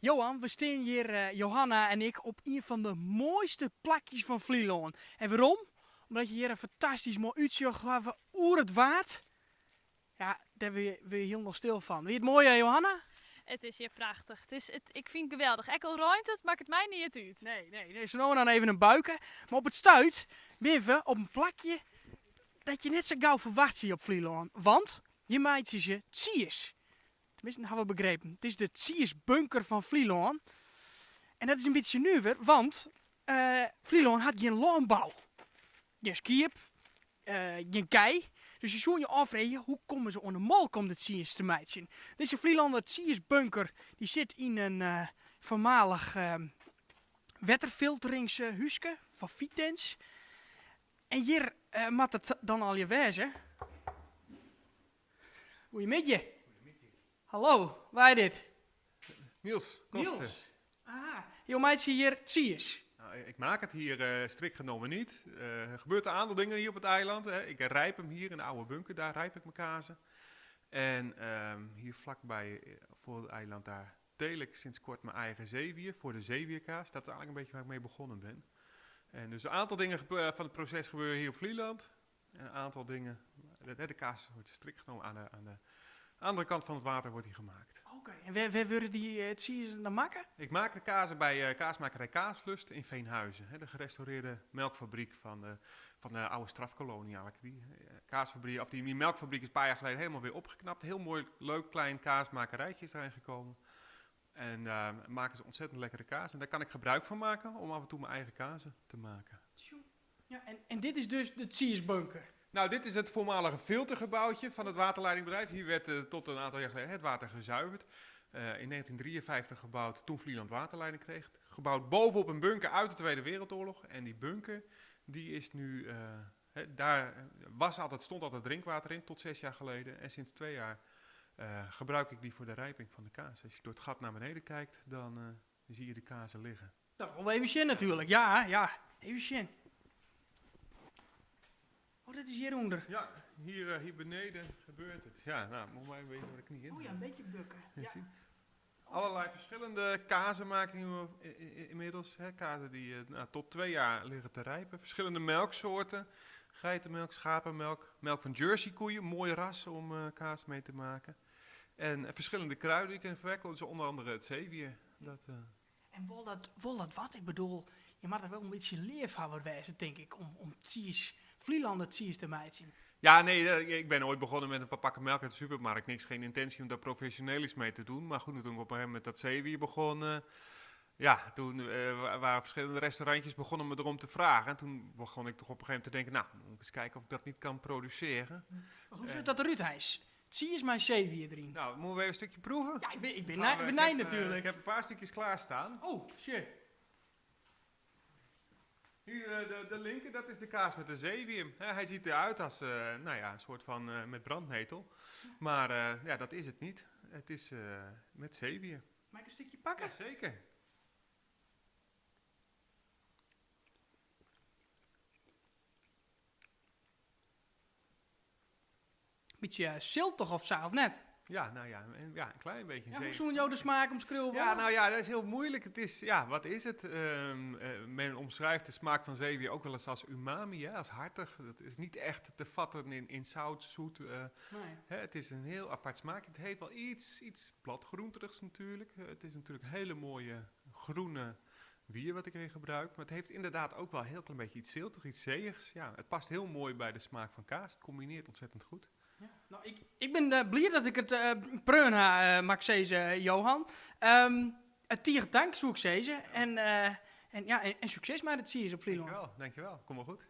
Johan, we stean hjir, Johanna en ik, op ien fan de moaiste plakjes fan Flylân. En wêrom? Omdat je hjir in fantastysk moai útsjoch hawwe oer it Waad. Ja, dêr wurde je hielendal stil fan. Wie it moai, Johanna? It is hjir prachtich. It is, it, ik fyn it geweldich. Ek al reint it, makket my neat út. Nee, nee, nee. Sa no en dan even in buike. Mar op it stuit binne we op in plakje dat je net sa gau ferwachtsje op Flylân. Want hjir meitsje se tsiis. Tenminsten, ha we begrepen. It is de tsiisbunker fan Flylân. En dat is in bytsje nuver, want Flylân hat gjin lânbou. Gjin skiep, gjin kij. Dus je soene je ôffreegje, hoe komme se oan de molke om de tsiis te meitsjen? Dizze Flylanner tsiisbunker dy sit yn in foarmalich wetterfilteringshúske fan Vitens. En hjir moat it dan allegear wêze. Goeiemiddei. Hallo, wa is dit? Niels Koster. Niels. Aha, jo meitsje hjir tsiis. Nou, ik maak het hier strikt genomen niet. Er gebeurt een aantal dingen hier op het eiland. Hè. Ik rijp hem hier in de oude bunker, daar rijp ik mijn kazen. En hier vlakbij voor het eiland, daar teel ik sinds kort mijn eigen zeewier voor de zeewierkaas. Dat is eigenlijk een beetje waar ik mee begonnen ben. En dus een aantal dingen van het proces gebeuren hier op Vlieland. En een aantal dingen, de kaas wordt strikt genomen aan de andere kant van het water wordt die gemaakt. Oké, en wêr wurde dy tsiis dan makke? Ik maak de kazen bij kaasmakerij Kaaslust in Veenhuizen. Hè, de gerestaureerde melkfabriek van de oude strafkolonie eigenlijk. Die kaasfabriek, of die, die melkfabriek is een paar jaar geleden helemaal weer opgeknapt. Heel mooi, leuk klein kaasmakerijtje is daarin gekomen. En daar maken ze ontzettend lekkere kaas. En daar kan ik gebruik van maken om af en toe mijn eigen kazen te maken. Ja, en dit is dus de tsiisbunker? Nou, dit is het voormalige filtergebouwtje van het waterleidingbedrijf. Hier werd tot een aantal jaar geleden het water gezuiverd. In 1953 gebouwd toen Vlieland waterleiding kreeg. Gebouwd bovenop een bunker uit de Tweede Wereldoorlog. En die bunker, die is nu, hè, daar was altijd, stond altijd drinkwater in, tot 6 jaar geleden. En sinds 2 jaar gebruik ik die voor de rijping van de kaas. Als je door het gat naar beneden kijkt, dan zie je de kazen liggen. Dat wol even sjen natuurlijk, ja, ja, even sjen. Oh, dat is hjirûnder. Ja, hier beneden gebeurt het. Ja, nou, moet maar even door de knieën. Oh ja, een beetje bukken. Ja. Ja. Zien. Allerlei verschillende kazen maken we inmiddels. Hè. Kazen die tot 2 jaar liggen te rijpen. Verschillende melksoorten. Geitenmelk, schapenmelk, melk van Jersey koeien. Mooi ras om kaas mee te maken. En verschillende kruiden die je kunt verwerken. Dus onder andere het zeewier. Dat. En wol dat wat? Ik bedoel, je moat der wol in bytsje leafhawwer wêze, tink ik, om tsiis, Flylander tsiis te meitsjen. Ja, nee, ik ben ooit begonnen met een paar pakken melk uit de supermarkt. Niks, geen intentie om daar professioneel iets mee te doen. Maar goed, toen ik op een gegeven moment dat zeewier begon, ja, toen waren verschillende restaurantjes begonnen me erom te vragen. En toen begon ik toch op een gegeven moment te denken, nou, moet ik eens kijken of ik dat niet kan produceren. Maar hoe ziet dat eruit, Hijs? Tsiis mei seewier deryn. Nou, moeten we even een stukje proeven? Ja, ik ben Gaan we, benijd natuurlijk. ik heb een paar stukjes klaarstaan. Oh, shit. Hier de linker, dat is de kaas met de zeewier. Hè, hij ziet eruit als een soort van met brandnetel. Maar dat is het niet. Het is met zeewier. Mag ik een stukje pakken? Ja, zeker. Beetje ziltig of zo, of net? Ja, nou ja, een, ja, een klein beetje Ja, hoe zee. zoen jou de smaak omschreeuwen? Ja, nou ja, dat is heel moeilijk. Het is, ja, wat is het? Men omschrijft de smaak van zeewier ook wel eens als umami, hè, als hartig. Dat is niet echt te vatten in zout, zoet. Hè, het is een heel apart smaak. Het heeft wel iets bladgroenterigs natuurlijk. Het is natuurlijk hele mooie groene wier wat ik erin gebruik. Maar het heeft inderdaad ook wel een heel klein beetje iets ziltig, iets zeeigs. Ja, het past heel mooi bij de smaak van kaas. Het combineert ontzettend goed. Ja. Nou, ik ben blij dat ik het preun ha, mag ik zeggen, Johan. Het tige tank, soe ik zeggen. En succes met het tsiis op Vlieland. Dankjewel, dankjewel. Kom maar goed.